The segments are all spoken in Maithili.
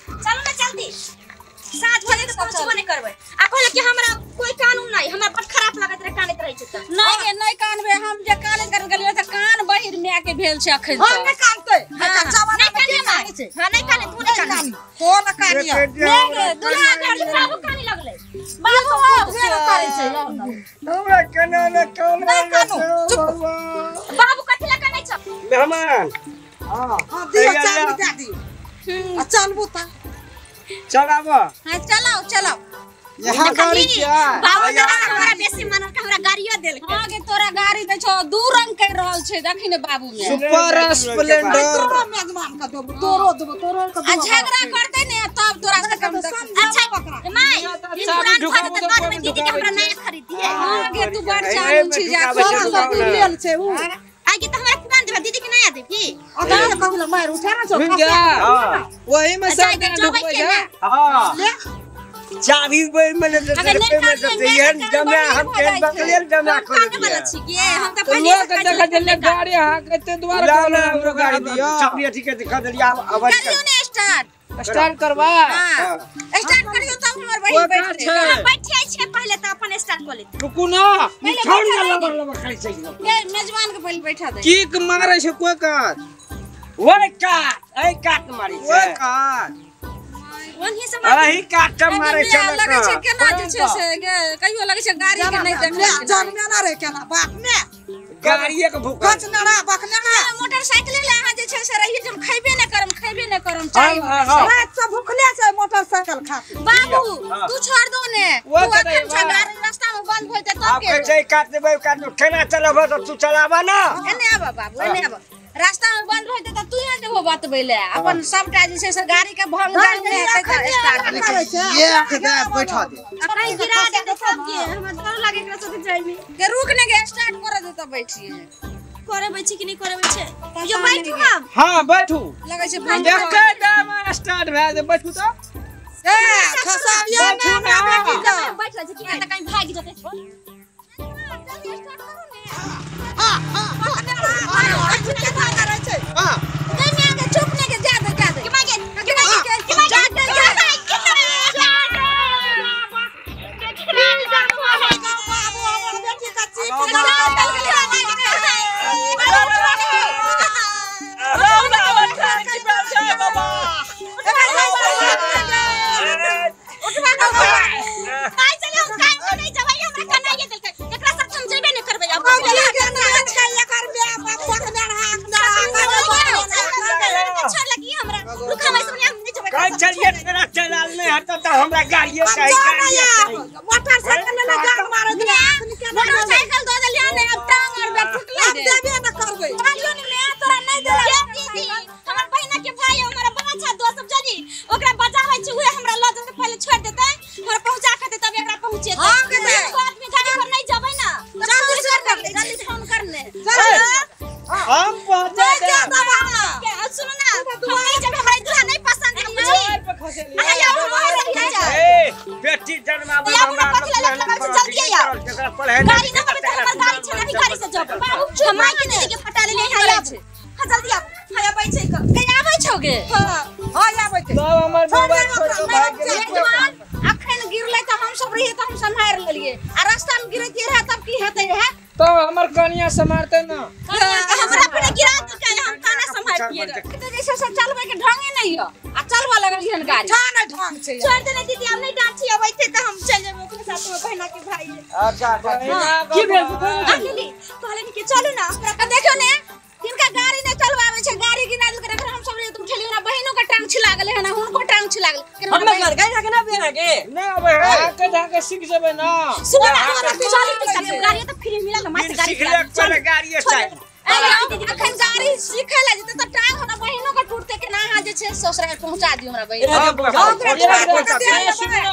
चलू ना जल्दी साँझ भऽ जेतै पहुँचबो नहि करबै आ कहले कि हमरा कोई कानून नहीं हमरा बड़ खराब लागत रहे कानैत रहै छै त नहीं गे नहीं कानबे हम जे कानैत कर गेलियै त कान बहिर my के भेल छै अखन हम नहि कानतै नहीं काने माय हां नहीं काने तू नहीं काने तो न कानिया नहीं गे दुल्हा घर बाबू काने लगलै बाबू हो भेल करै छै हमरा केना न कान कानू चुप बाबू कथि ल कानै छ मेहमान हां हां दियो चाबी दे दियो आ चलबू त चलाब हां चलाओ चलाओ यहाँ गाड़ी क्या बाबू जरा हमरा बेसी मानल के हमरा गाड़ियो देलकै हां गे तोरा गाड़ी दै छौ दू रंग कर रहल छै देखी ने बाबू में सुपर स्प्लेंडर तोरो मेजबान का देबो तोरो देबो तोरो के आ झगड़ा करतै ने तब तोरा से कम अच्छा माय ई पुरान खरीद त बाद में दीदी के हमरा नया खरीद दिए हां गे तू बड़ चालू छी जा तोरा सब लेल छै उ आ गे त हमरा पुरान देबा दीदी के नया देब की अखन कहला मार उठा ना छौ वही में सब ढुकबै छै हां ले चाबी में ले ले जमा हम केन बकलेल जमा कर वाला छी गे हम त पहिले लोग देखा जल्दी गाड़ी हां कते द्वारा ना हमरो गाड़ी दियो चाबी अथी के दिखा देलिया अब करियो ने स्टार्ट स्टार्ट करवा हां स्टार्ट करियो तब हमर बहिन बैठते बैठे छै पहिले त अपन स्टार्ट कर लेते रुकू ना छोड़ ना लबर लबर खाइ छै गे मेजबान के पहिले बैठा दे कीक मारे छै कोई काट ओए काट ए काट मारी छै ओए काट ओनही से अरे ही काट मारे छै लगे छै केना जे छै से कहियो लगे छै गाड़ी के नहीं देखले जानमे ना रे केना बाप ने गाड़ीए के भूख गच ना रा बक ना मोटरसाइकिल ले अहाँ जे छै से रहिए हम खैबे ना करम खैबे ना करम चाहे रात से भूखले छै मोटरसाइकिल खा बाबू तू छोड़ दो ने तू अखन छै गाड़ी रास्ता में बंद होइते तब के छै काट देबै काट केना चलाबो त तू चलाबा ना एने आबा बाबू एने आबा रास्ता में बंद होइते त तू यहाँ जेबो बतबै ले अपन सबटा जे छै से गाड़ी के भंग जान ने हेतै त स्टार्ट करै छै ये आंख दे बैठा दे कहीं गिरा दे सब के हमरा डर लागे एकरा साथे जाय में के रुक ने के स्टार्ट कर दे त बैठिए करबै छी कि नहीं करबै छै यो बैठू हम हां बैठू लगै छै एके दाम स्टार्ट भए जे बैठू त ए खसाबियो ना हमरा बेटी के बैठ रहै छै कि त कहीं भागि जेतै जल्दी स्टार्ट करू ने हां हां हां गई मैं आगे चुप ने के जा दे जा दे के मागे के मागे के मागे बाबू हमर बेटी का चीप हमरा गाड़िए चाही मोटरसाइकिल ले जान मारे दे मोटरसाइकिल दो देलियै ने अब टांग आर बे टूटले अब देबे न करबै कहलियो ने मैं तोरा नहीं देला दीदी हमर बहिना के भाई हमरा बड़ा अच्छा दोस्त सब जानी ओकरा बजाबै छै उहे हमरा ल जते पहिले छोड़ देतै हमरा पहुंचा के देतै तब एकरा पहुंचेतै हां के दे आदमी गाड़ी पर नहीं जबै ना जल्दी से कर ले जल्दी फोन कर ले हम पहुंचा दे सुनो ना हम नहीं जब हमरा दूल्हा नहीं पसंद है बुझी अहाँ यार हम ए बेटी जन्माबे हमरा जल्दी आओ गाड़ी ना होबे त हमर गाड़ी छै ना गाड़ी से जब बाबू हम माई के दीदी के फटा लेले हां आब हां जल्दी आब हां आबै छै के आबै छौ गे हां हां आबै छै तब हमर बउवा छोड़ के भाग गेलै अखन गिरलै त हम सब रहिए त हम सम्हार लेलिए आ रास्ता में गिरैत रहे तब की हेतै रहे तब हमर कनिया सम्हारतै ना हमरा अपने गिरा देलकै हम काना सम्हारतिए त जैसे से चलबै के ढंगे नहीं हो आ चलबा लगल हन गाड़ी छा नहीं ढंग छै छोड़ देने दीदी हम नहीं डांट छी अबै छै त हम चल जेबै ओकरे साथ में बहिना के भाई अच्छा की भेल अकेली कहलन कि चलू ना हमरा देखियो ने तिनका गाड़ी नहीं चलबाबै छै गाड़ी गिरा देलकै अखन हम सब रे तुम ठेलियो ना बहिनो के टांग छिला गेलै हन हुनको टांग छिला गेलै हम घर गाड़ी के ना बेना के ना अबै है आके धाके सीख जेबै ना सुनो ना चलू त गाड़ी त फ्री मिलल ना माय से गाड़ी सीख ले पहिले गाड़ी चाही अखन गाड़ी सीखे ला जेतै त टांग हमरा बहिनो के टूटते के ना अहाँ जे छै ससुराल पहुंचा दियो हमरा बहिन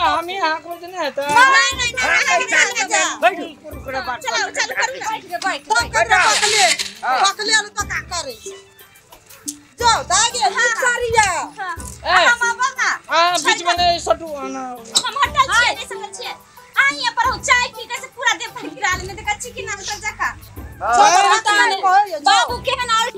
हम ही हां करबै त नहीं हेतै नहीं नहीं नहीं बैठू चलो चलो करू ना बैठ के बैठ तब पकले पकले त का करे जाओ दागे सारिया ए हम आबो ना हां बीच में नहीं सटू आना हम होटल छियै नहीं सकल छियै आ यहाँ पर हो चाय पी के से पूरा देह पर गिरा लेने देखा छी कि ना उतर जका बाबू केहन और